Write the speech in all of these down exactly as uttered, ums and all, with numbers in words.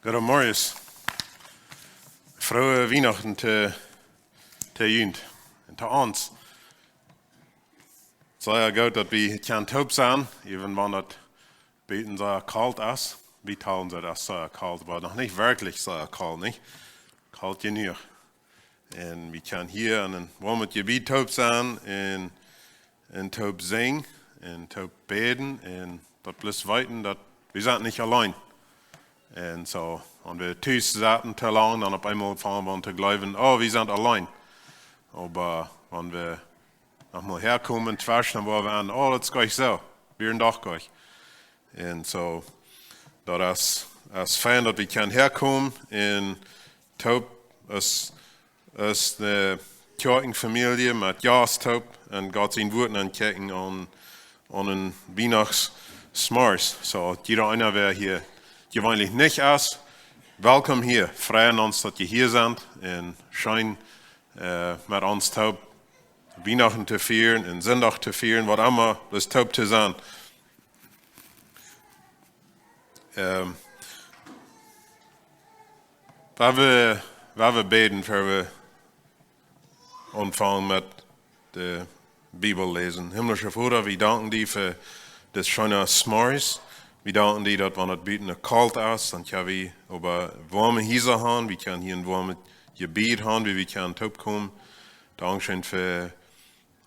Goodemorjes. Frohe Wienachten to, to junt un to ons. Sea goot daut wie kjennen toop sennen, even wan daut buten sea kolt es. Wie talen daut es sea kolt, oba noch nich werkjlich sea kolt, nich? Kolt jenuach. Un wie kjennen hia en een woamet Jebied toop sennen un, un toop sinjen un toop bäden un daut bloos weeten daut wie sent nich auleen. Un soo, wan wie tus sitten too lang, dan opp eemol fangen wie aun to jleewen, oh, wie sent auleen. Oba wan wie noch mol häakomen, tweschen, dan woa wie aun, oh, daut es goanich soo. Wie sent doch goanich. Un soo, daut es, es fein daut wie kjennen häakomen un toop es, es ne Kjoakjenfamielje met Jast toop un Gott sien Wuat aun kjikjen aun, aun een Wienachtssmorjes. Soo, jieda eena wäa hia jeweenlich nich es, welkom hia. Freien ons daut jie hia sent un scheen, äh, met ons toop Wienachten to fieren un Sindach to fieren, waut emma, bloos toop to sennen. Ähm, wan wie, wan wie bäden, ea wie aunfangen met de Bibel läsen. Himmlischa Voda, wie danken die fa dit scheene Smorjes. Wie danken die daut wan et buten kolt es, dan kjenn wie oba woame Hiesa han, wie kjennen hia een woamet Jebied han, wua wie kjennen toopkomen. Dankscheen fa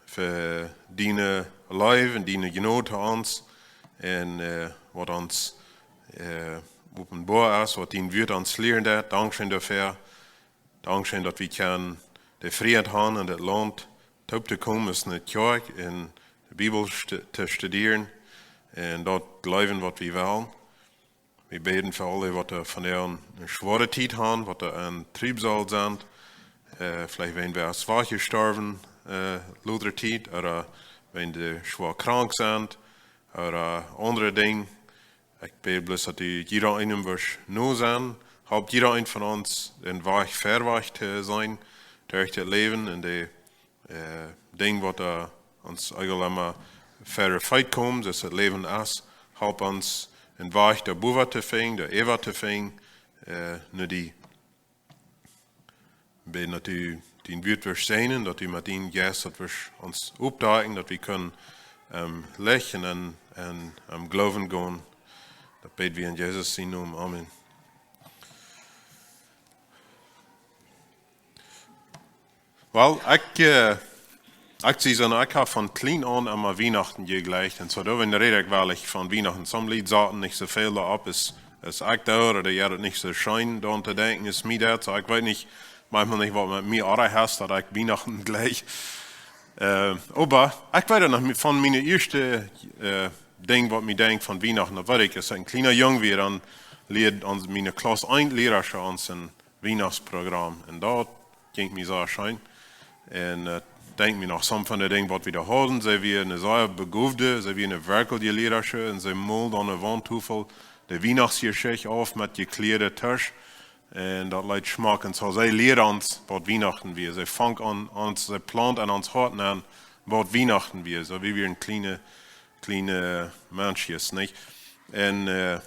fa diene Leew un diene Jnod to ons un, äh, waut ons, äh, openboa es, waut dien Wuat ons lieren deit. Dankscheen doafäa. Dankscheen daut wie kjennen de Frieheit han en dit Launt toop to komen, es ne Kjoakj un de Bibel st-, to studieren un daut jleewen waut wie wellen. Wie bäden fa aule waut doa vondoag ne schwoare Tiet han, waut doa en Triebsal sent. Äh, veleicht wäajen wäa es wajchjestorwen, äh, latste Tiet, ooda wäajen dee schwoa krank sent, ooda aundre Dinja. Ekj bäd bloos daut du jieda eenem woascht no sennen. Help jieda eenen von ons dän Wajch verwoat to sennen, derch daut Läwen un de äh, Dinja waut doa ons eejentlich emma ver de Feet komen, soo aus daut Läwen es, help ons een Wajch doa bowa to finjen, doa äwa to finjen, äh, no die. Bäd daut du dien Wuat woascht säajnen, daut du met dienen Jeist daut woascht ons oppdakjen, daut wie kjennen, ähm, läwen un, un, ähm, jleewen gonen. Daut bäd wie en Jesus sienen Nomen. Amen. Well, ekj, äh, ekj sie soo, ekj hab von kjlien aun emma Wienachten jejleeft. Un soo, doa räd ekj werkjlich von Wienachten. Sommje Lied saten nich soo väl doaropp aus, aus ekj doa, ooda dee hauden nich soo scheen doaraun to denkjen aus mie daut. Soo, ekj weet nich, maunchmol nich waut met mie oajch es, daut ekj Wienachten jleich. Äh, oba ekj weet noch von miene ieeschte, äh, Dinj waut mie denkjt von Wienachten, daut weet ekj, aus ekj een kjliena Jung wia, dan lieed ons, miene Klauss eent Liera ons een Wienachtsprogram. Un daut jinkj mie sea scheen. Un, äh, denkj mie noch sommje von de Dinja waut wie doa hauden. See wia ne sea begowde, see wia ne werkjliche Liera. Un see molt aun de Waunt väl de Wienachtsjeschicht auf met jekjleede Tisch. Un daut leet schmock. Un soo see lieed ons waut Wienachten wia. See funk aun ons, see plant en ons Hoat aun waut Wienachten wia. Soo wie wieren kjliene, kjliene Menschjes, nich? Un, äh,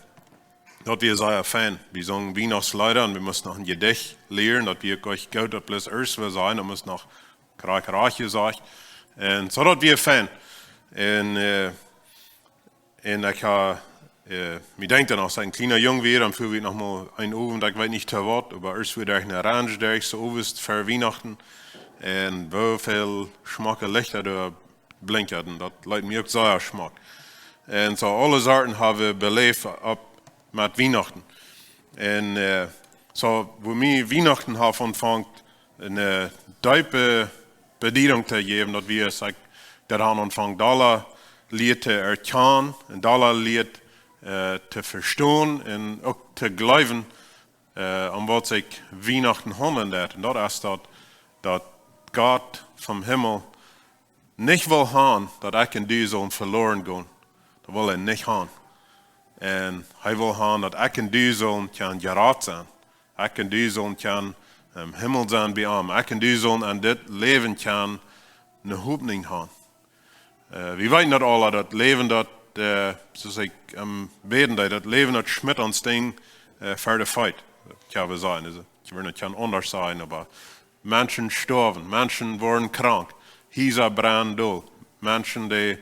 daut wia sea fein. Wie sungen Wienachtsleeda un wie musten noch een Jedicht lieren. Daut wia uk goot, daut bloos ieescht wia sennen, daut must noch krakjt jesajcht. Un soo daut wia fein. Un, äh, un ekj hab, äh, mie denkjt dan, aus ekj een kjliena Jung wia, dan fua wie noch mol een Owent, ekj weet nich to waut, oba ieescht wia doa een Ranch, doa ekj soo owes ver Wienachten. Un woo väl schmocke Lichta doa blinkjten. Daut leet mie uk sea schmock. Un soo aule Sorten hab wie beläft opp met Wienachten. Un, äh, soo, wua mie Wienachten haft aunjefongen, ne deepe Bediedunk to jäwen, daut wie, aus ekj daut aunjefongen, dolla lieed to erkjanen un dolla lieed, äh, to vestonen un uk to jleewen, äh, om waut sikj Wienachten haundlen deit. Un daut es daut, daut Gott vom Himmel nich well han daut ekj un du sullen veloren gonen. Daut well hee nich han. Un hee well han daut ekj un du sullen kjennen jerat sennen. Ekj un du sullen kjennen em Himmel sennen bie am. Ekj un du sullen en dit Läwen kjennen ne Hopninj han. Äh, wie weeten daut aula, daut Läwen daut, äh, soo aus ekj, ähm, bäden deed, daut Läwen daut schmitt ons Dinja, äh, ver de Feet. Kjenn wie sajen, aulsoo, ekj well daut nich aundasch sajen, oba Menschen stoawen, Menschen woaren krank, Hiesa brennen dol, Menschen, dee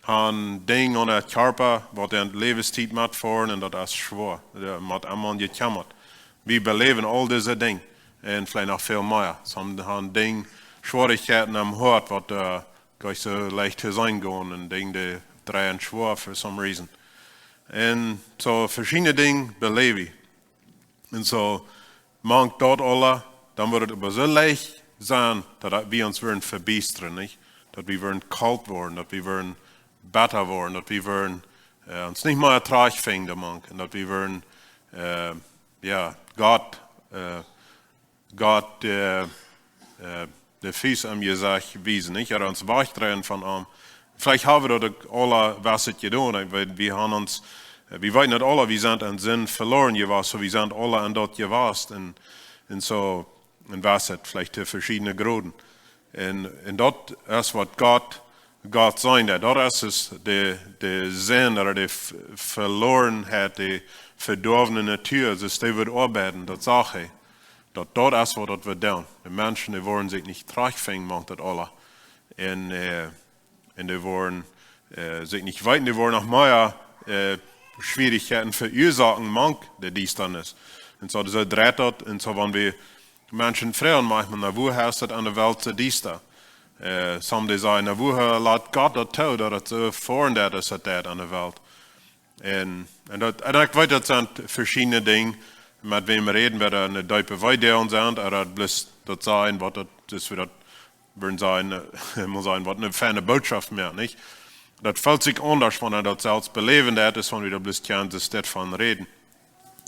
haben Dinja aun äa Kjarpa, waut äare Läwenstiet metfoaren, un daut es schwoa, dee mott emma jekjemmat. Wie beläwen aul dise Dinja un veleicht noch väl mea. Some haben Dinja, Schwierichkjeiten aum Hoat, waut, äh, nich soo leicht to sennen gonen, un Dinja, dee dreien schwoa for some reason. Un soo veschiedne Dinja beläw wie. Un soo, mank daut aula, dan woat et oba soo leicht sennen, daut wie ons woaren vebiestren, nich? Daut wie woaren kolt woaren, daut wie woaren betta woaren, daut wie woaren, äh, ons nich mea trigjfinjen doamank, un daut wie woaren, äh, jo, Gott, äh, Gott, äh, äh, de Fiees aum Jesecht wiesen, nich? Ooda ons wajchdreien von am. Veleicht haben wie daut uk aula waut jedonen, wie, wie haben ons, äh, wie weeten daut aula, wie sent en Sind veloaren jewast, soo wie sent aula en daut jewast, un, un soo, un waut veleicht to veschiedne Groden. Un, un daut es waut Gott, Gott sien, jo, daut es dus de, de Sind ooda de V-, Veloarenheit, de vedoawen Natua, daut dee woat oabeiden, daut sach hee. Daut, daut es waut daut woat doonen. De Menschen, dee woaren sikj nich trigjfinjen mank daut aula. Un, äh, un dee woaren, äh, sikj nich weeten, dee woaren noch mea, äh, Schwierichkjeiten veuasoaken mank de Diestanis. Un soo, soo dreit daut, un soo, wan wie Menschen froagen, maunchmol, na, wuarom es daut aun de Welt soo diesta? Äh, some dee sajen, na, wuarom lat Gott daut too, daut et soo foaren deit, es daut aun de Welt? Un, un daut, un ekj weet, daut sent veschiedne Dinja, met wäm räden wie doa en de deepe Weedoag sent, ooda daut bloos daut sajen, waut daut, daut wie daut wellen sajen, äh, mott sajen, waut eene feine Botschaft mea, nich? Daut felt sikj aundasch, wan wie daut selfst beläwen, daut es, wan wie doa bloos kjennen, daut doavon räden.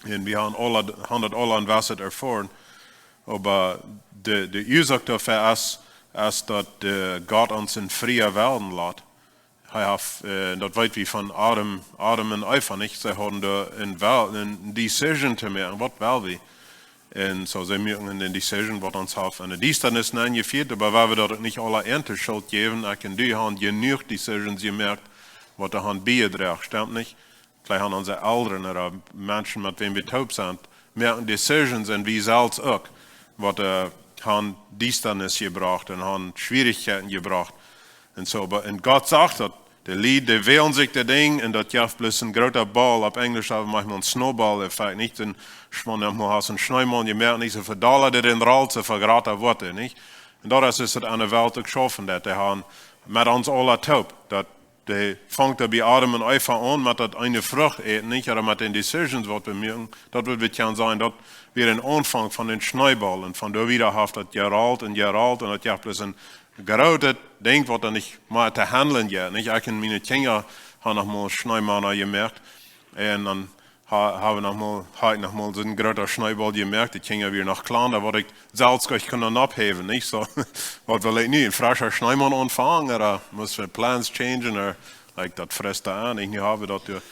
Un wie haben aula, haben daut aula en waut erfoaren. Oba de, de Uasoak doafäa es, es daut, äh, Gott ons en frieen Wellen lat. Hee haft, äh, daut weet wie von Adam, Adam un Eva, nich? See hauden doa en Wel-, en Decision to moaken. Waut well wie? Un soo see musten eene Decision, waut ons haft en de Diestanis nenjefieet, oba wie woaren daut uk nich aula äant de Schult jäwen. Ekj un du haben jenuach Decisions jemoakt, waut doa haben biejedroagen, stemt nich? Veleicht haben onse Elren ooda Menschen, met wäm wie toop sent, moaken Decisions, un wie selfst uk, waut, äh, haben Diestanis jebrocht un haben Schwierichkjeiten jebrocht. Un soo, oba, un Gott sach daut, de Lied, dee wälen sikj de Dinja, un daut jeft bloos een groota Ball, opp Enjlisch haben wie maunchmol een Snowball-Effekt, nich? Un wan du mol hast een Schneemaun, jie moakjen nich soo väl Dolla, dee doa en rollt, soo väl jrata woat dee, nich? Un daut es, es daut aun de Welt uk schaufen, daut dee haben met ons aula toop, daut dee fangt doa bie Adam un Eva aun, met daut eene Frucht äten, nich? Ooda met de Decisions, waut wie moaken, daut woat wie kjennen sajen, daut wia een Aunfank von een Schneeball, un von doa wieda haft daut jerollt un jerollt, un daut jeft bloos een grootet Dinj, waut doa nich mea to handlen jeit, nich? Ekj un miene Kjinja haben noch mol Schneemana jemoakt. Un dan ha-, haben noch mol, hab ekj noch mol soon groota Schneeball jemoakt. De Kjinja wieren noch kjlien, doa wort ekj selfst nich kunnen opphäwen, nich? Soo, waut well ekj nu? Een frescha Schneeman aunfangen, ooda mott wie plans changen, ooda, like, daut frisst doa aun. Ekj, nu haben wie daut doa.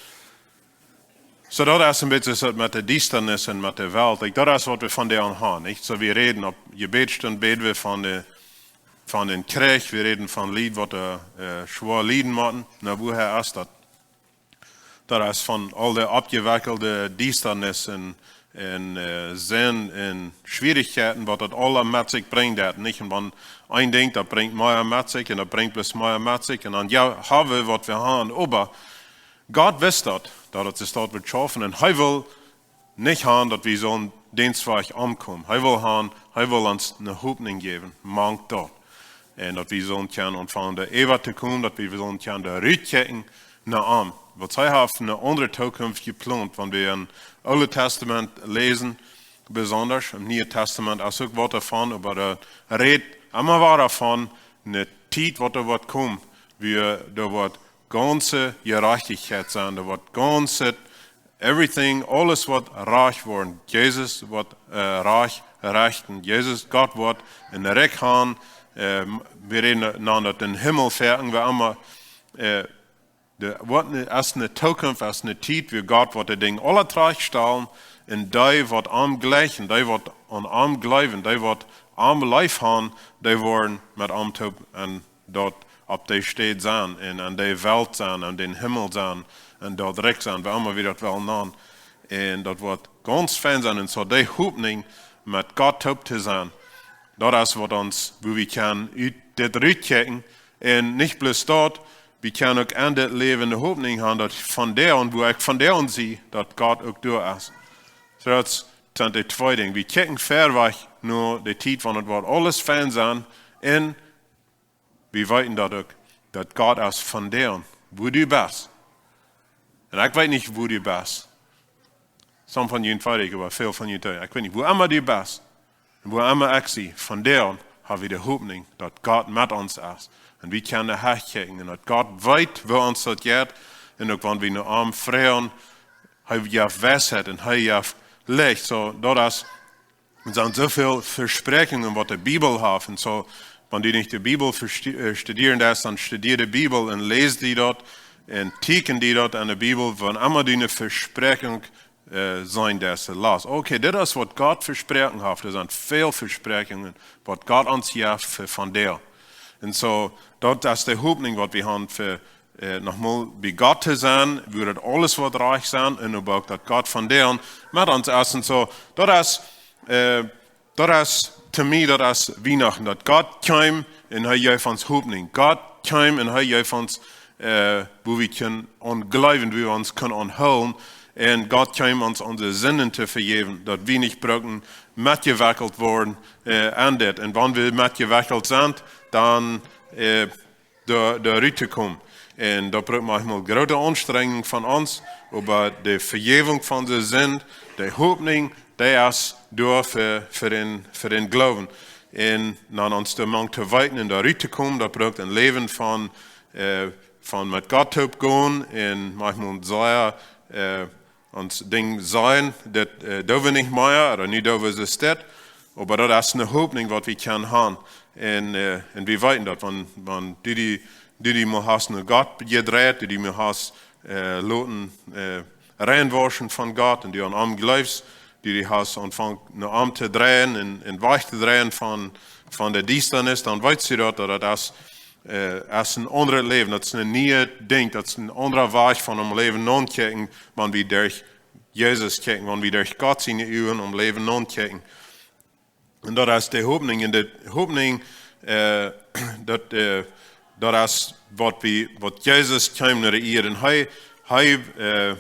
Soo, daut es een bät soo met de Diestanis un met de Welt. Like, daut es waut wie vondoag aun haben, nich? Soo, wie räden opp Jebädstund, bäd wie von de, von dän Kjrich, wie räden von Lied, waut, äh, äh, schwoa lieden motten. Na, wuarom es daut? Daut es von aul de oppjewekjelde Diestanis un, un, äh, Sind un Schwierichkjeiten, waut daut aula met sikj brinjt, daut, nich? Un wan een Dinj, daut brinjt mea met sikj un daut brinjt bloos mea met sikj. Un dan, jo, haben wie waut wie haben, oba Gott wist daut, daut et sikj daut woat schaufen. Un hee well nich haben, daut wie sellen dän Wajch omkomen. Hee well haben, hee well ons eene Hopninj jäwen, mank daut. Un daut wie sellen kjennen aunfangen doa äwa to komen, daut wie sellen kjennen doa rutkjikjen no am. Waut hee haft eene aundre Tookunft jeplont, wan wie em Oole Tastament läsen, besonda em Niee Tastament, aus uk waut doavon, oba doa rät emma wada von eene Tiet, waut doa woat komen, wua doa woat gaunze Jerajchtichkjeit sennen, doa woat gaunzet everything, aules waut rajcht woaren. Jesus woat, äh, rajcht rechten. Jesus, Gott woat een Rikj haben, äh, wie räden no daut em Himmel, veachten wie emma, äh, de, waut ne, aus eene Tookunft, aus eene Tiet, wua Gott woat de Dinja aula trajchtstalen, un dee waut am jlikjen, dee waut aun am jleewen, dee waut am leef haben, dee woaren met am toop en daut opp dee Städ sennen, un en dee Welt sennen, en dän Himmel sennen, un daut Rikj sennen, woo emma wie daut wellen nanen. Un daut woat gaunz fein sennen. Un soo dee Hopninj, met Gott toop to sennen, daut es waut ons, woo wie kjennen ut dit rutkjikjen. Un nich bloos daut, wie kjennen uk en dit Läwen de Hopninj haben, daut von doa aun, woo ekj von doa aun sie, daut Gott uk doa es. Soo daut sent dee twee Dinja. Wie kjikjen wiet wajch no de Tiet, wan et woat aules fein sennen. Un wie weeten daut uk, daut Gott es von doa aun, woo du best. Un ekj weet nich, woo du best. Some von junt weet ekj, oba väl von junt nich. Ekj weet nich, woo emma du best. Un woo emma ekj sie, von doa aun ha wie de Hopninj, daut Gott met ons es. Un wie kjennen nohakjikjen. Un daut Gott weet, woo ons daut jeit. Un uk wan wie no am froagen, hee jeft Weisheit un hee jeft Licht. Soo, daut es, et sent soo väl Vespräakjungen, waut de Bibel haft. Un soo, wan du nich de Bibel vesti-, äh, studieren deist, dan studia de Bibel un läs die daut un tieekjen die daut aun de Bibel, wan emma du eene Vespräakjunk, äh, seenen deist, läs. Okay, dit es waut Gott vesproaken haft. Et sent väl Vespräakjungen, waut Gott ons jeft fa vondoag. Un soo, daut es de Hopninj, waut wie haben fa, äh, nochmol bie Gott to sennen, woo daut aules woat rajcht sennen, un uk daut Gott von doa aun met ons es. Un soo, daut es, äh, daut es, to mie, daut es Wienachten, daut Gott kjeem un hee jeef ons Hopninj. Gott kjeem un hee jeef ons, äh, woo wie kjennen aun jleewen, woo wie ons kjennen aunhoolen. Un Gott kjeem ons onse Sinden to vejäwen, daut wie nich bruckten metjewekjelt woaren, äh, aun dit. Un wan wie metjewekjelt sent, dan, äh, doa, doa rut to komen. Un daut brukt maunchmol groote Aunstrenjunk von ons, oba de Vejäwunk von de Sind, de Hopninj, dee es doa fa, fa dän, fa dän Gloowen. Un dan ons doa mank to weeten un doa rut to komen, daut brukt een Läwen von, äh, von met Gott toop gonen un maunchmol sea, äh, ons Dinj seenen, daut, äh, doo wie nich mea, ooda nu doo wie soo stell. Oba daut es eene Hopninj, waut wie kjennen haben. Un, äh, un wie weeten daut, wan, wan du die, du die mol hast no Gott jedreit, du die mol hast, äh, loten, äh, reinwauschen von Gott un du aun am jleefst, du die hast aunjefongen no am to dreien un, un wajch to dreien von, von de Diestanis, dan weetst du daut, daut daut es, äh, es een aundret Läwen, daut es een nieet Dinj, daut es een aundra Wajch von em Läwen notookjikjen, wan wie derch Jesus kjikjen, wan wie derch Gott siene Uagen em Läwen notookjikjen. Un daut es de Hopninj, un de Hopninj, äh, daut, äh, daut es waut wie, waut Jesus kjeem no de Ieed. Un hee, hee, äh,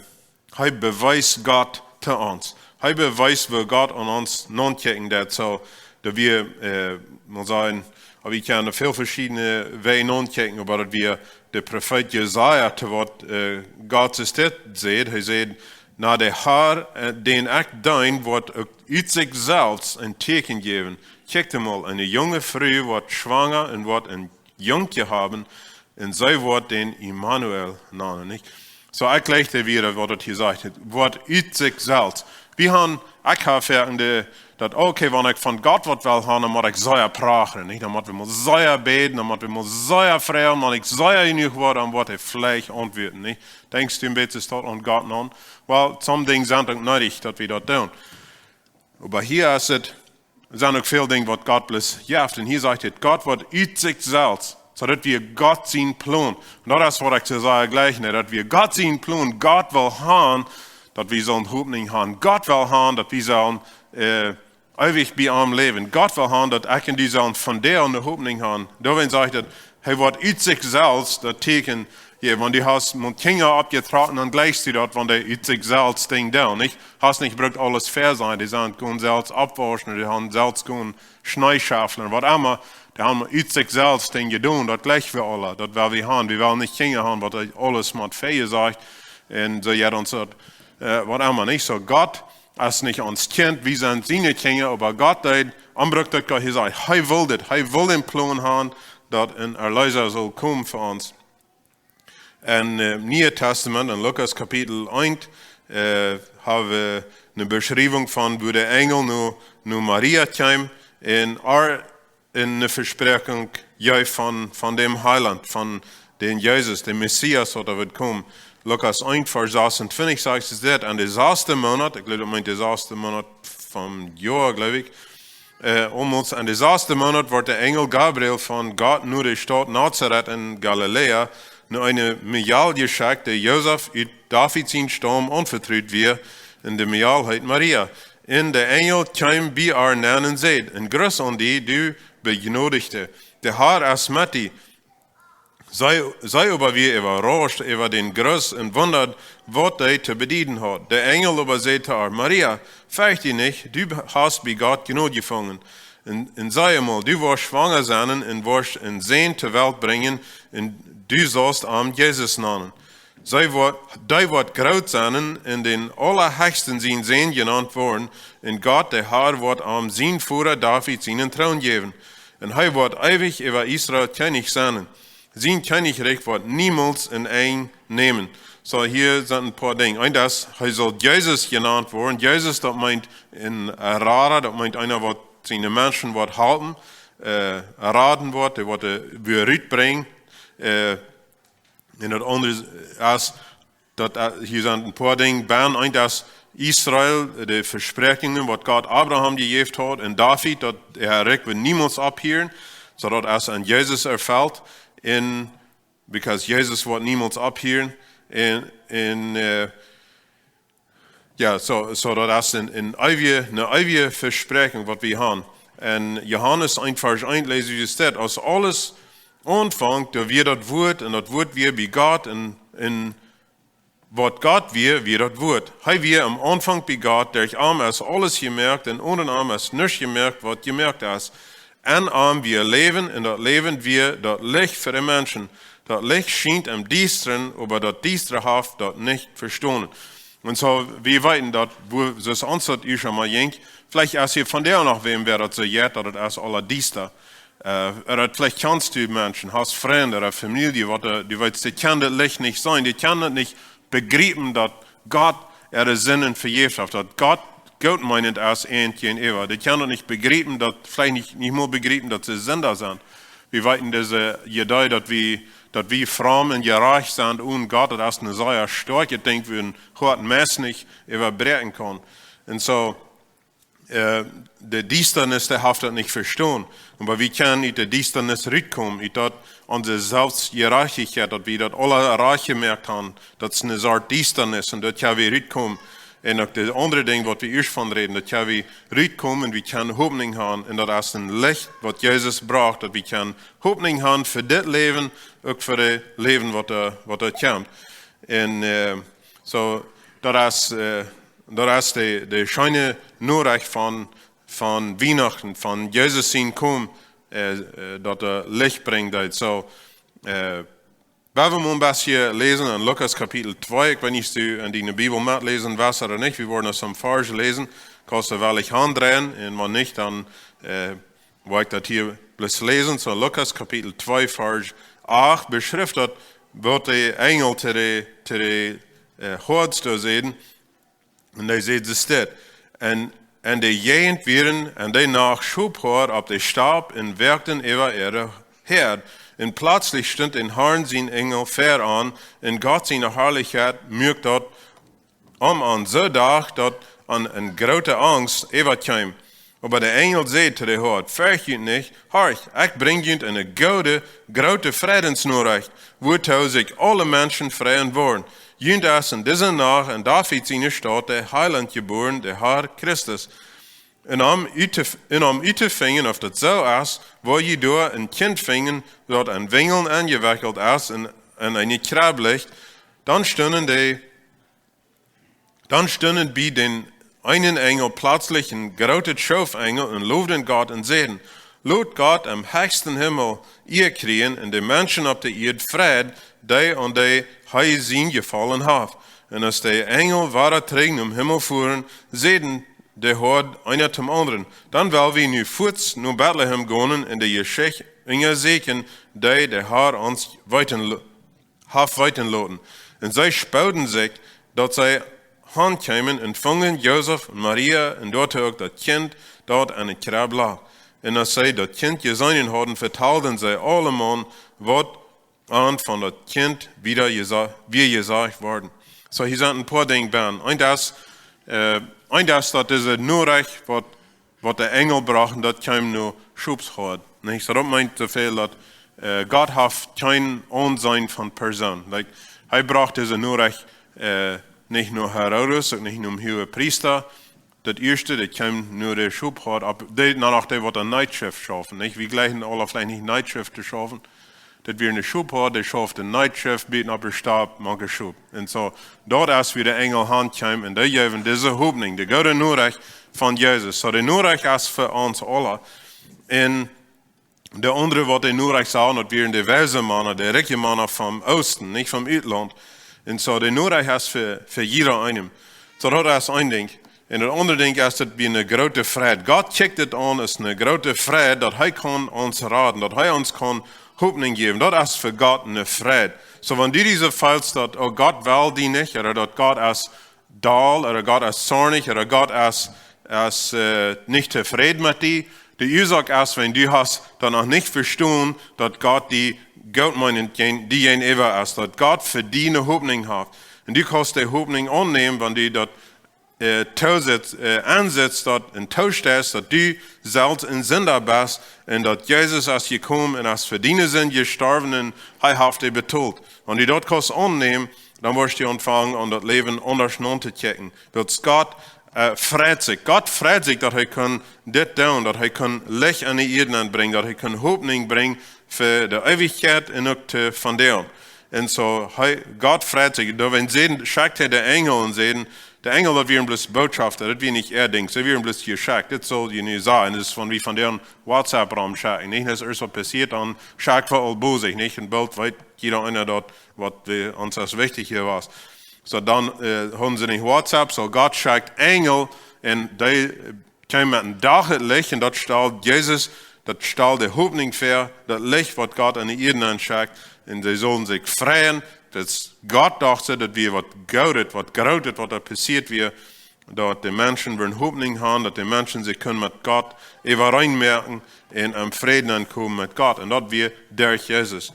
hee bewiest Gott to ons. Hee bewiest, woo Gott aun ons notookjikjen deed. Soo, daut wie, äh, mol sajen, oba wie kjennen väl veschiedne Wäaj notookjikjen, oba daut wie de Profeet Jesaja to waut, äh, Gott es dit säd. Hee säd: "Na, de Har, äh, dän ekj deen, woat uk ut sikj selfst een Tieekjen jäwen. Kjikjt emol, eene junge Fru woat schwanga un woat een Jungkje haben, un see woat dän Immanuel nanen." Nich? Soo, ekj jleich wada, waut daut hia sajcht. Woat ut sikj selfst. Wie haben, ekj hab foaken de, daut, okay, wan ekj von Gott waut well haben, dan mott ekj sea prachren, nich? Dan mott wie mol sea bäden, dan mott wie mol sea froagen, wan ekj sea jenuach woa, dan woat hee veleicht auntwuaden, nich? Denkjst du een bät daut aun Gott aun? Well, some Dinja sent uk needich, daut wie daut doonen. Oba hia es et, sent uk väl Dinja, waut Gott bloos jeft. Un hia sajcht et, Gott woat ut sikj selfst, soo daut wie Gott sien Plon. Un daut es, waut ekj to sajen jleich, nä, daut wie Gott sien Plon, Gott well haben, daut wie soone Hopninj haben. Gott well haben, daut wie sellen, äh, eewich bie am läwen. Gott well haben, daut ekj un du sellen von doa aun de Hopninj haben. Doawäajen sajcht et, hee woat ut sikj selfst daut Tieekjen jäwen. Wan du hast met Kjinja oppjetrocken, dan jleichst du daut, wan dee ut sikj selfst Dinja doonen, nich? Hast nich jebrukt aules väasajen, dee sent jegonen selfst oppwauschen, dee haben selfst jegonen Schnee schaufeln, waut emma. Dee haben ut sikj selfst Dinja jedonen, daut jleich wie aula, daut well wie haben. Wie wellen nich Kjinja haben, waut aules mott väajesocht. Un soo, jo, dan soo, äh, waut emma, nich? Soo, Gott es nich ons Kjint, wie sent siene Kjinja, oba Gott deed, am brukt daut Gott, hee sajcht, hee well dit, hee well dän Plon haben, daut een Erleesa saul komen fa ons. En, äh, Niee Tastament, en Lukas Kapitel eent, äh, hab wie eene Beschriewunk von, woo de Enjel no, no Maria kjeem un äa eene Vespräakjunk jeef von, von däm Heilaunt, von dän Jesus, däm Messias, waut doa wudd komen. Lukas eent, Varsch sasuntwintich sajcht et dit: "En dän sasten Moonat", ekj jleew, daut meent dän sasten Moonat vom Joa, jleew ekj, äh, aulmols, "en dän sasten Moonat wort de Enjel Gabriel von Gott no de Staut Nazaret en Galiläa, no eene Mejal jeschekjt, dee Josef ut David sien Staum aunvetrut wia, Un de Mejal heet Maria. Un de Enjel kjeem bie äa nenn un säd: "En Gruss aun die, du Bejnodigde. De Har es met die." See, see oba wia äwarauscht äwa dän Gruss un wundad, waut dee to bedieden haud. De Enjel oba säd to äa: "Maria, fercht die nich, du hast bie Gott Jnod jefungen. Un, un see emol, du woascht schwanga sennen un woascht en Sän to Welt brinjen, un du saust am Jesus nanen. See woat, dee woat groot sennen un dän Aulahechsten sien Sän jenant woaren, un Gott, de Har, woat am sien Voda David sienen Troon jäwen. Un hee woat eewich äwa Israel Kjennich sennen. Sien Kjennichrikj woat niemols een Enj nämen." Soo, hia sent een poa Dinja. Eent es, hee saul Jesus jenant woaren. Jesus, daut meent een Rada, daut meent eena, waut siene Menschen woat halpen, äh, raden woat, dee woat, äh, wada rutbrinjen. Äh, un daut aundre es, daut, äh, hia sent een poa Dinja bie. Eent es Israel, de Vespräakjungen, waut Gott Abraham jejäft haud, un David, daut äa Rikj woat niemols opphieren, soo daut es aun Jesus erfelt, un because Jesus woat niemols opphieren, un, un, äh, jo, soo, soo daut es een, een eewje, eene eewje Vespräakjunk, waut wie haben. En Johanes eent Varsch eent läs wie dit: "Aus aules aunfunk, doa wia daut Wuat, un daut Wuat wia bie Gott, un, un waut Gott wia, wia daut Wuat. Hee wia aum Aunfunk bie Gott, derch am es aules jemoakt, un onen am es nuscht jemoakt, waut jemoakt es. En am wia Läwen, un daut Läwen wia daut Licht fa de Menschen. Daut Licht schient em Diestren, oba daut Diestre haft daut nich vestonen." Un soo, wie weeten daut, woo, soo aus ons daut ieescht emol jinkj, veleicht es hia vondoag noch wäm, wäa daut soo jeit, daut et es aules diesta. Äh, ooda veleicht kjanst du Menschen, hast Frind ooda Famielje, waut, äh, du weetst, dee kjennen daut Licht nich seenen, dee kjennen daut nich bejriepen, daut Gott äare Sinden vejäft haft, daut Gott gootmeenent es an jäajenäwa. Dee kjennen daut nich bejriepen, daut, veleicht nich, nich mol bejriepen, daut see Sinda sent. Wie weeten, dise Idee, daut wie, daut wie fromm un jerajcht sent onen Gott, daut es een sea stoakjet Dinkj, wua een Hoat meist nich äwabräakjen kaun. Un soo, äh, de Diestanis, dee haft daut nich vestonen. Oba wie kjennen ut de Diestanis rutkomen, ut daut onse Selfstjerajchtichkjeit, daut wie daut aula rajcht jemoakt haben, daut es eene Sort Diestanis, un doa kjenn wie rutkomen. Un uk daut aundre Dinkj, waut wie ieescht von räden, daut kjenn wie rutkomen, wie kjennen Hopninj haben, un daut es een Licht, waut Jesus brocht, daut wie kjennen Hopninj haben fa dit Läwen, uk fa daut Läwen, waut doa, waut doa kjemt. Un, äh, soo, daut es, äh, daut es de, de scheene Norecht von, von Wienachten, von Jesus sien Komen, äh, äh, daut hee Licht brinjen deed. Soo, äh, wie woaren mol een bät läsen en Lukas Kapitel twee. Ekj weet nich, aus du en diene Bibel metläsen west ooda nich. Wie woaren aus een Varsch läsen. Kaust du veleicht aundreien, un wan nich, dan, äh, woa ekj daut hia bloos läsen. Soo, Lukas Kapitel twee, Varsch acht beschrift daut, waut de Enjel to de, to de, äh, Hoads doa säden. Un hee säd dit: "En, en de Jäajent wieren en dee Nacht Schophoad opp de Stap un woakten äwa äare Häad. Un pletslich stunt dän Harn sien Enjel ver an, un Gott siene Harlichkjeit muak daut om an soo docht, daut an eene groote Angst äwakjeem. Oba de Enjel säd to de Hoad: Fercht junt nich, horcht, ekj brinj junt eene goode, groote Freidensnorecht, wuatoo sikj aule Menschen freien woaren. Junt es en dise Nacht en David siene Staut de Heilaunt jebuaren, de Har Christus. Un om ut to, un om ut to finjen, auf daut soo es, woa jie doa een Kjint finjen, daut en Winjlen enjewekjelt es un en eene Kjrebb licht." Dan stunden de Dan stunden bie dän eenen Enjel pletslich een groote Schoof Enjel un lowden Gott un säden: "Lot Gott em hechsten Himmel Ea kjrieen un de Menschen opp de Ieed Freid, dee aun dee hee sien Jefaulen haft." Un aus de Enjel wada trigj nom Himmel fuaren, säden de Hoad eena tom aundren: "Dan well wie nu fuaz no Betlehem gonen un de Jeschicht unjasieekjen, dee de Har ons weeten lo-, haft weeten loten." Un see spooden sikj, daut see hankjeemen un fungen Josef un Maria un doatoo uk daut Kjint, daut en de Kjrebb lach. Un aus see daut Kjint jeseenen hauden, vetalden see aulemaun, waut an von daut Kjint wada jesa-, wada jesajcht worden. Soo, hia sent een poa Dinja bie. Eent es, äh, eent es daut dise Norecht, waut waut de Enjel brochten, daut kjeem no Schopshoad. Nich? Soo daut meent soo väl daut, äh, Gott haft kjeen Aunseenen von Persoon. Like, hee brocht dise Norecht, äh, nich no Herodes, uk nich no dän Huagepriesta. Daut ieeschte, daut kjeem no de Schophoad, opp dee, no, no dee, waut aum Nachtschauft schaufen, nich? Wie jlikjen aule veleicht nich Nachtschauft to schaufen. Daut wia ne Schophoad, dee schauft aum Nachtschauft, buten opp de Stap, mank de Schop. Un soo, doa es wua de Enjel han kjeem un dee jeewen dise Hopninj, de goode Norecht von Jesus. Soo, de Norecht es fa ons aule. Un de aundre, waut de Norecht sajen, daut wieren de weise Mana, de rikje Mana vom Oosten, nich vom Utlaunt. Un soo, de Norecht es fa, fa jieda eenem. Soo, daut es een Dinkj. Un daut aundre Dinkj es, daut wie ne groote Freid. Gott kjikjt dit aun aus ne groote Freid, daut hee kaun ons raden, daut hee ons kaun Hopninj jäwen. Daut es fa Gott ne Freid. Soo, wan du dise feelst, daut, oh, Gott well die nich, ooda daut Gott es doll, ooda Gott es zornich, ooda Gott es, es, äh, nich tofräd met die, de Uasoak es, wan du hast daut noch nich vestonen, daut Gott die goot meent, die, die jäajenäwa es, daut Gott fa die ne Hopninj haft. Un du kaust de Hopninj aunnämen, wan du daut, äh, toositst, äh, aunsetst, daut un toosteist, daut du selfst een Sinda best un daut Jesus es jekomen un es fa diene Sind jestorwen un hee haft dee betolt. Wan du daut kaust aunnämen, dan woascht du aunfangen, aun daut Läwen aundasch nauntokjikjen. Wiels Gott, äh, freit sikj. Gott freit sikj, daut hee kaun dit doonen, daut hee kaun Licht aun de Ieed nenbrinjen, daut hee kaun Hopninj brinjen fa de Eewichkjeit un uk to vondoag. Un soo, hee, Gott freit sikj. Doawäajen säd, schekjt hee de Enjel un säd, de Enjel, daut wieren bloos Botschafta, daut wia nich äa Dinkj, see wieren bloos jeschekjt. Dit saul jie nu sajen, daut es, wan wie vondoag WhatsApp romschekjen, nich? Daut es ieescht waut passieet, dan schekjen wie aul bosich, nich? Un boolt weet jieda eena daut, waut wie, ons aus wichtich hia wia. Soo, dan, äh, hauden see nich WhatsApp, soo Gott schekjt Enjel un dee, äh, kjeem met een Dach daut Licht un daut stald Jesus, daut stald de Hopninj väa, daut Licht, waut Gott aun de Ieed nenschekjt. Un see sullen sikj freien, daut Gott docht, daut wia waut Goodet, waut Grootet, waut doa passieet wia, daut de Menschen wudden Hopninj haben, daut de Menschen sikj kunnen met Gott äwareen moaken un em Fräd aunkomen met Gott. Un daut wia derch Jesus.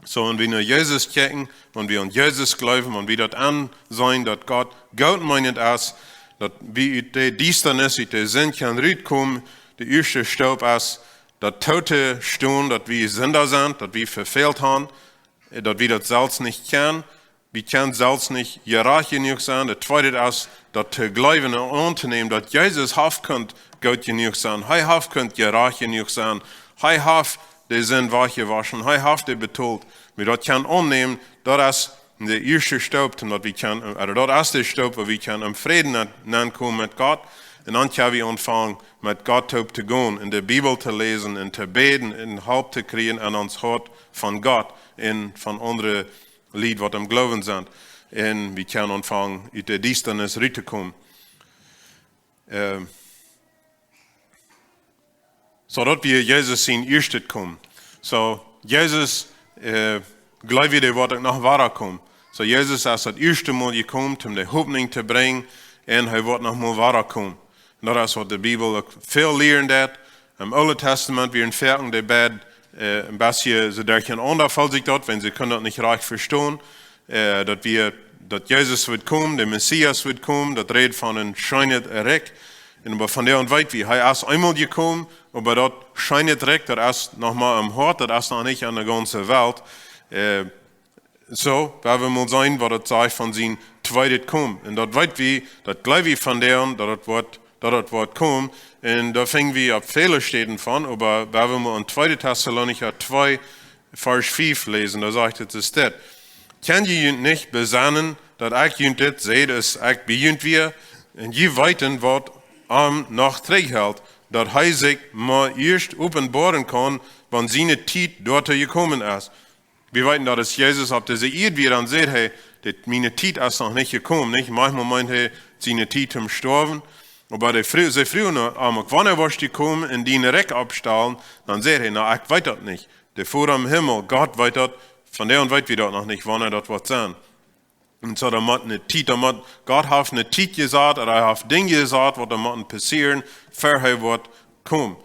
Soo, wan wie no Jesus kjikjen, wan wie aun Jesus jleewen, wan wie daut aunseenen, daut Gott goot meenent es, daut wie ut de Diestanis, ut de Sind kjennen rutkomen, de ieeschte Staup es, daut tootostonen, daut wie Sinda sent, daut wie vefält haben, daut wie daut selfst nich kjennen, wie kjennen selfst nich jerajcht jenuach sennen. Daut tweede es, daut to jleewen un auntonämen, daut Jesus haft kunt goot jenuach sennen. Hee haft kunt jerajcht jenuach sennen. Hee haft de Sind wajchjewoschen. Hee haft dee betolt. Wan wie daut kjennen aunnämen, daut es de ieeschte Staup, daut wie kjennen, äh, daut es de Staup, wua wie kjennen em Fräd aun, aunkomen met Gott. Un dan kjenn wie aunfangen, met Gott toop to gonen, enne Bibel to läsen un to bäden un Help to kjrieen aun ons Hoat von Gott un von aundre Lied, waut em Gloowen sent. Un wie kjennen aunfangen, ut de Diestanis ruttokomen. Äh, soo daut wia Jesus sien ieeschtet Komen. Soo, Jesus, äh, jleew wie, dee woat uk noch wada komen. Soo, Jesus es daut ieeschte Mol jekomen, om de Hopninj to brinjen, un hee woat noch mol wada komen. Un daut es, waut de Bibel uk väl lieren deit. Em Oolen Tastament wieren foaken de beid, äh, een bät soo derchenaunda, felt sikj daut, wan see kunnen daut nich rajcht vestonen, äh, daut wia, daut Jesus wudd komen, de Messias wudd komen, daut räd von een scheenet Rikj. Un oba vondoag weet wie, hee es eemol jekomen, oba daut scheenet Rikj, daut es noch mau em Hoat, daut es noch nich aun de gaunze Welt. Äh, Soo, wie wellen mol seenen, waut daut sajcht von sien tweedet Komen. Un daut weet wie, daut jleew wie vondoag, daut daut woat, daut daut woat komen. Un doa finj wie opp väle Städen von, oba wie wellen mol en tweede Tessalonicha twee, Varsch fief läsen, doa sajcht et, es dit: Kjenn jie junt nich besennen, daut ekj junt dit säd, aus ekj bie junt wia? Un jie weeten, waut am noch trigjhelt, daut hee sikj mau ieescht openboaren kaun, wan siene Tiet doatoo jekomen es. Wie weeten, daut aus Jesus opp dise Ieed wia, dan säd hee: "Dit, miene Tiet es noch nich jekomen", nich? Maunchmol meent hee, siene Tiet toom stoawen. Oba dee fro-, see fruagen am uk: "Wanea woascht du komen un dien Rikj oppstalen?" Dan säd hee: "Na, ekj weet daut nich. De Voda em Himmel, Gott weet daut. Vondoag weet wie daut noch nich, wanea daut woat sennen." Un soo, daut mott ne Tiet, daut mott, Gott haft ne Tiet jesat, un hee haft Dinja jesat, waut doa motten passieren, ver hee woat komen.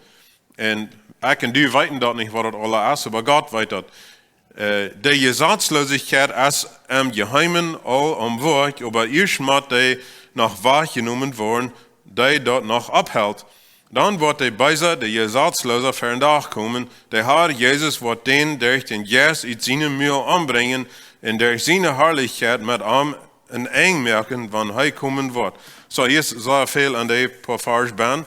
Un ekj un du weeten daut nich, waut daut aula es, oba Gott weet daut. Äh, de Jesazloosichkjeit es em Jeheemen aul aum Woakj, oba ieescht mott dee noch wajchjenomen woaren, dee daut noch opphelt. Dan woat de Beesa, de Jesazloosa, ver dän Dach komen. De Har Jesus woat dän derch dän Jeist ut sien Mul ombrinjen un derch siene Harlichkjeit met am een Enj moaken, wan hee komen woat. Soo, hia es sea väl aun dee poa Varsch benn.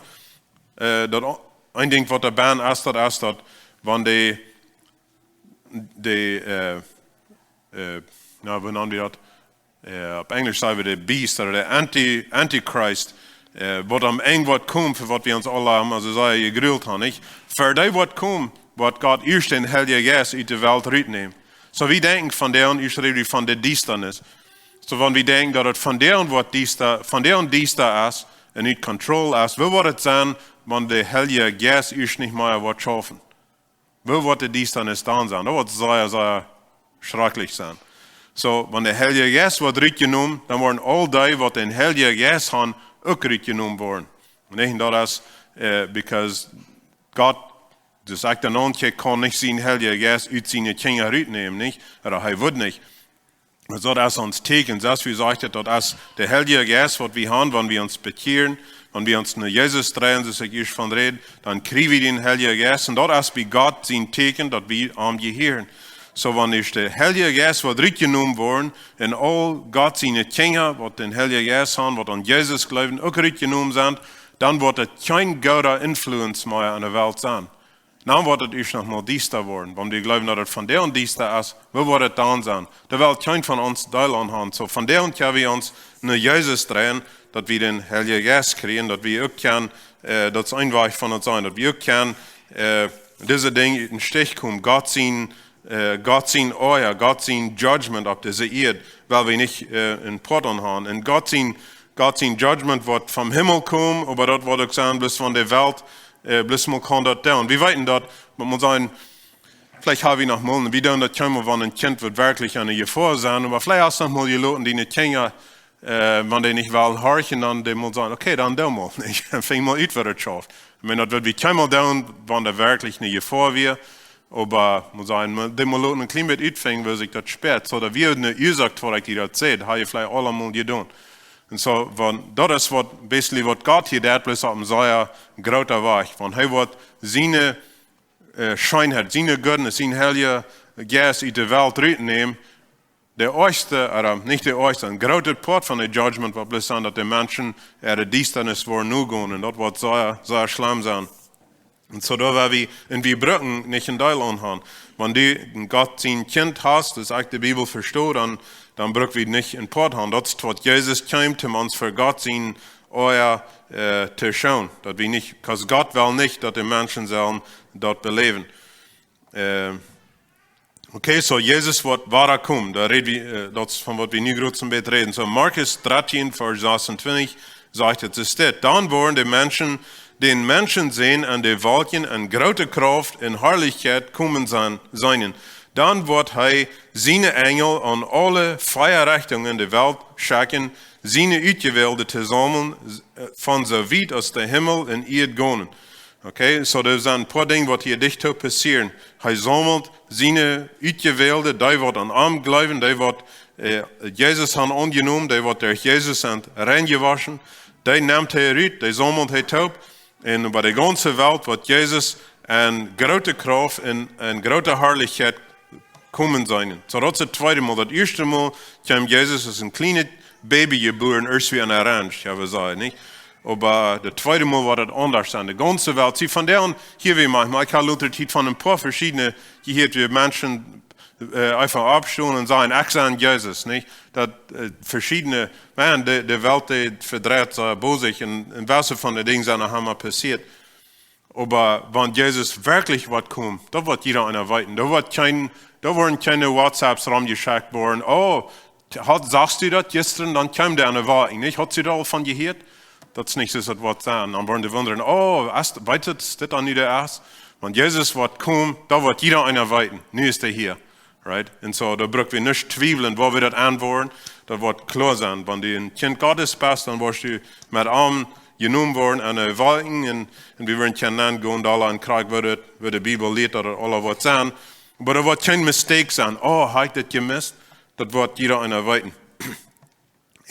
Äh, daut o-, een Dinkj waut doa benn es, daut es daut, wan dee, dee, äh, äh, na, woo nanen wie daut? Äh, opp Enjlisch saj wie de Beast, ooda de Anti-, Antichrist, äh, waut aum Enj woat komen, fa waut wie ons aula emma soo sea jegrult haben, nich? Fa dee woat komen, woat Gott ieescht dän Heiljen Jeist ut de Welt rutnämen. Soo, wie denkjen von dee, un ieescht räd wie von de Diestanis. Soo, wan wie denkjen, daut et von dee woat diesta, von dee diesta es, un nich control es, woo woat et sennen, wan de Heilje Jeist ieescht nich mea woat schaufen? Woo woat de Diestanis dan sennen? Daut woat sea, sea schrakjlich sennen. Soo, wan de Heilje Jeist woat rutjenomen, dan woaren aul dee, waut dän Heiljen Jeist haben, uk rutjenomen woaren. Un ekj, daut es, äh, because Gott, dus ekj, de Nonke kaun nich sienen Heiljen Jeist ut siene Kjinja rutnämen, nich? Ooda hee woat nich. Daut es ons Tieekjen, soo aus wie sajcht, daut es de Heilje Jeist, waut wie haben, wan wie ons bekjieren, wan wie ons no Jesus dreien, soo aus ekj ieescht von räd, dan kjrie wie dän Heiljen Jeist. Un daut es bie Gott sien Tieekjen, daut wie am jehieren. Soo, wan ieescht de Heilje Jeist woat rutjenomen woaren, un aul Gott siene Kjinja, waut dän Heiljen Jeist haben, waut aun Jesus jleewen, uk rutjenomen sent, dan woat et kjeen gooda Influence mea aun de Welt sennen. Dan woat et ieescht noch mol diesta woaren, wan wie jleewen, daut et von dee diesta es, woo woat et dan sennen? Doa well kjeen von ons Deel aun haben. Soo, von dee kjenn wie ons no Jesus dreien, daut wie dän Heiljen Jeist kjrieen, daut wie uk kjennen, äh, daut es een Wajch von et sennen, daut wie uk kjennen, äh, dise Dinja ut dän Stich komen, Gott sien, äh, Gott sien Oordeel, Gott sien Judgment opp dise Ieed, well wie nich, äh, een Poat aun haben. Un Gott sien, Gott sien Judgment woat vom Himmel komen, oba daut woat uk sennen, bloos von de Welt, äh, bloos mol kaun daut doonen. Wie weeten daut, mau mol sajen, veleicht hab wie noch mol, wie doonen daut kjeenmol, wan een Kjint woat werkjlich aune Jefoa sennen, oba veleicht hast noch mol jeloten, diene Kjinja, äh, wan dee nich wellen horchen, dan dee mol sajen, okay, dan doo mol, nich? Un finj mol ut, waut et schauft. Ekj meen, daut wudd wie kjeenmol doonen, wan doa werkjlich ne Jefoa wia, oba mol sajen, mau, dee mol loten een kjlien bät utfinjen, woo sikj daut spält. Soo, daut wia ne Uasoak, waut ekj die daut säd, hab jie veleicht aula mol jedonen. Un soo, wan, daut es waut, basically waut Gott hia deit, bloos opp een sea groota Wajch. Wan hee woat siene, äh, Scheenheit, siene goodness, sien Heilja Jeist ut de Welt rutnämen, de oajchste, ooda nich de oajchste, een grootet Poat von de Judgment woat bloos sennen, daut de Menschen äare Diestanis woaren nogonen. Un daut woat sea, sea schlemm sennen. Un soo doa woa wie, un wie brucken nich een Deel aun haben. Wan du Gott sien Kjint best, daut ekj de Bibel vesto, dan, dan bruck wie nich een Poat haben. Daut es waut Jesus kjeem, om ons ver Gott sien Oordeel, äh, to schoonen. Daut wie nich, 'cause Gott well nich, daut de Menschen sellen daut beläwen. Äh, Okay, soo Jesus woat wada komen. Doa räd wie, äh, daut es von waut wie nu groot een bät räden. Soo Markus dartieen, Varsch sasuntwintich, sajcht et, et steit: Dan woaren de Menschen dän Menschensän aun de Wolkjen en groote Krauft un Harlichkjeit komen seenen, seenen. Dan woat hee siene Enjel aun aule vea Rechtungen de Welt schekjen, siene Utjewälde to saumlen, äh, von soo wiet aus de Himmel un Ieed gonen. Okay, soo doa sent een poa Dinja, waut hia dicht to passieren. Hee saumelt siene Utjewälde, dee waut aun am jleewen, dee waut, äh, Jesus haben aunjenomen, dee waut derch Jesus sent reinjewoschen, dee nemt hee rut, dee saumelt hee toop. Un äwa de gaunze Welt woat Jesus en groote Krauft un en groote Harlichkjeit komen seenen. Soo, daut es daut tweede Mol. Daut ieeschte Mol kjeem Jesus aus een kjlienet Baby jebuaren, ieescht wia aun de Ranch, jo, wie sajen, nich? Oba daut tweede Mol woat et aundasch sennen. De gaunze Welt. See, von doa aun, hia wie mau, mau, ekj hab lota Tiet von een poa veschiedne, hia hieet wie Menschen, äh, eefach oppstonen un sajen, ekj sie Jesus, nich? Daut, äh, veschiedne, Maun, de, de Welt, dee vedreit soo bosich un, un waut von de Dinja sent noch emma passieet. Oba wan Jesus werkjlich woat komen, daut woat jieda eena weeten. Doa woat kjeen, doa woaren kjeene WhatsApps romjeschekjt woaren. Oh, hast, sachst du daut jistren? Dan kjeem dee aun de Wolkjen, nich? Hast du doa aul von jehieet? Daut es nich soo, daut woat sennen. Dan woaren dee wundren, oh, es, weetst du, es dit dan nu de es? Wan Jesus woat komen, daut woat jieda eena weeten. Nu es hee hia. Right? Un soo, doa bruck wie nich twiewlen, woo wie daut aunwoaren. Daut woat kloa sennen. Wan du een Kjint Gottes best, dan woascht du met am jenomen woaren aun de Wolkjen un, un wie woaren kjennen gonen, doa aun krakjt, woo de, woo de Bibel lieet, daut et aula woat sennen. Oba doa woat kjeen Mistake sennen. Oh, hab ekj daut jemist? Daut woat jieda eena weeten.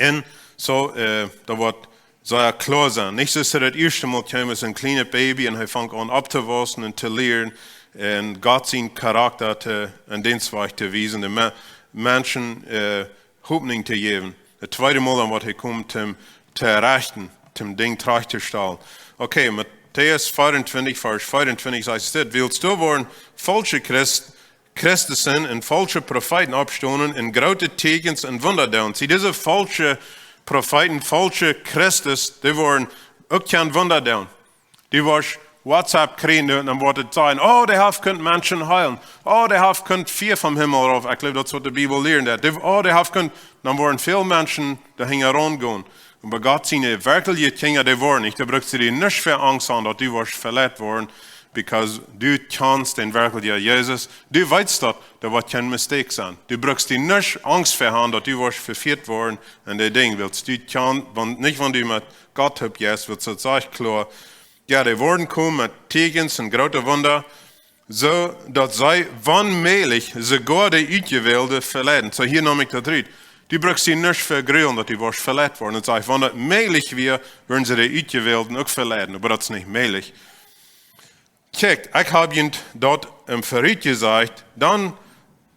Un soo, äh, daut woat sea kloa sennen. Nich soo aus daut ieeschte Mol kjeem aus een kjlienet Baby un hee funk aun opptowaussen un to lieren un Gott sien Charakta to, un dän Wajch to wiesen, de Me-, Menschen, äh, Hopninj to jäwen. De tweede Mol dan woat hee komen, om to rechten, om Dinja trajcht to stalen. Okay, Matäus vierundzwanzig, Varsch vierundzwanzig sajcht dit: Wiels doa woaren faulsche Christ, Christen un faulsche Profeeten oppstonen un groote Teakjens un Wunda doonen. See, dise faulsche Profeeten, faulsche Christen, dee woaren uk kjeene Wunda doonen. Du woascht WhatsApp kjrieen un dan woat et sennen: "Oh, dee haft kunt Menschen heelen. Oh, dee haft kunt Fia vom Himmel rauf." Ekj jleew, daut es waut de Bibel lieet. Dee, "Oh, dee haft kunt," dan woaren väl Menschen doa hinjaraun gonen. Oba Gott siene werkjliche Kjinja, dee woaren nich. Doa bruckst du die nich fa Angst haben, daut du woascht veleit woaren, because du kjanst dän werkjlichen Jesus. Du weetst daut, daut woat kjeen Mistake sennen. Du bruckst die nich Angst fa haben, daut du woascht vefieet woaren un dee Dinja, wiels du kjanst, wan, nich wan du met Gott toop jeist, wiels daut sajcht kloa, jo, dee woaren komen met Teakjens un groote Wunda, soo daut see, wan mäajlich, soogoa de Utjewälde veleiden. Soo, hia neem ekj daut rut. Du bruckst die nich vegrulen, daut du woascht veleit woaren. Daut sajcht, wan daut mäajlich wia, wudden see de Utjewälde uk veleiden. Oba daut es nich mäajlich. Kjikjt, ekj hab junt daut em Verut jesajcht, dan,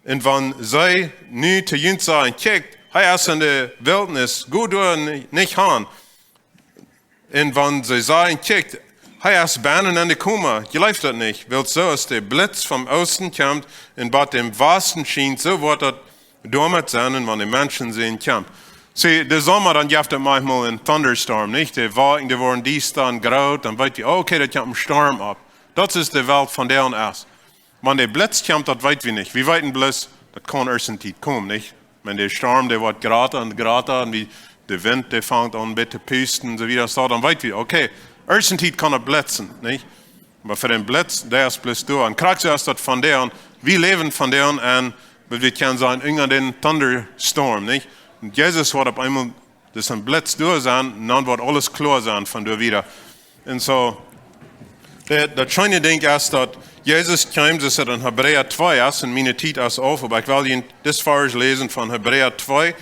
un wan see nu to junt sajen: "Kjikjt, hee es enne Wiltnis, go doa ni-, nich han." Un wan see sajen: "Kjikjt, hee es bennen enne Koma," jleeft daut nich, wiels soo aus de Blitz vom Oosten kjemt un bat däm Wasten schient, soo woat daut doamet sennen, wan de Menschensän kjemt. See, de Somma, dan jeft et maunchmol een Thunderstorm, nich? De Wolkjen, dee woaren diesta un groot, dan weet wie: "Oh, okay, doa kjemt een Storm opp." Daut es de Welt vondoag es. Wan de Blitz kjemt, daut weet wie nich. Wie weeten bloos, daut kaun irjent eene Tiet komen, nich? Wan de Storm, dee woat jrata un jrata un wie, de Wint, dee fangt aun bät to pusten, soo aus daut, dan weet wie: "Okay, irjent eene Tiet kaun et blitzen," nich? Oba fa dän Blitz, dee es bloos doa. Un krakjt soo es daut vondoag. Wie läwen vondoag un, waut wie kjennen sajen, unja dän Thunderstorm, nich? Un Jesus woat opp eemol, daut es een Blitz doa sennen, un dan woat aules kloa sennen von doa wieda. Un soo, daut, daut scheene Dinkj es, daut Jesus kjeem, soo aus et en Hebräa twee es, un miene Tiet es auf, oba ekj well junt dit Varsch läsen von Hebräa twee,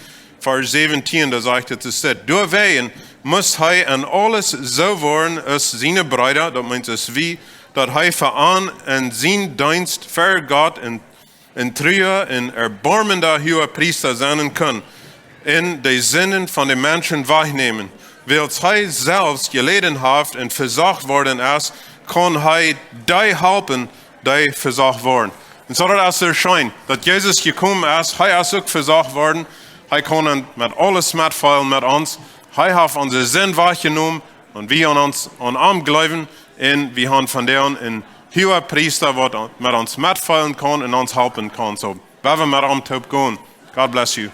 Varsch säwentieen, doa sajcht et, es dit: "Doawäajen must hee en aules soo woaren aus siene Breeda," daut meent aus wie, "daut hee fa an en sienen Deenst ver Gott en, en truea un erboarmenda Huagepriesta sennen kunn, un de Sinden von de Menschen wajchnämen. Wiels hee selfst jeläden haft un vesocht worden es, kaun hee dee halpen, dee vesocht woaren." Un soo daut es soo scheen, daut Jesus jekomen es, hee es uk vesocht worden, hee kaun met aules metfeelen met ons, hee haft onse Sind wajchjenomen, un wie aun ons, aun am jleewen, un wie han vondoag een Huagepriesta, waut met ons metfeelen kaun un ons halpen kaun. Soo, lot wie met am toop gonen. God bless you.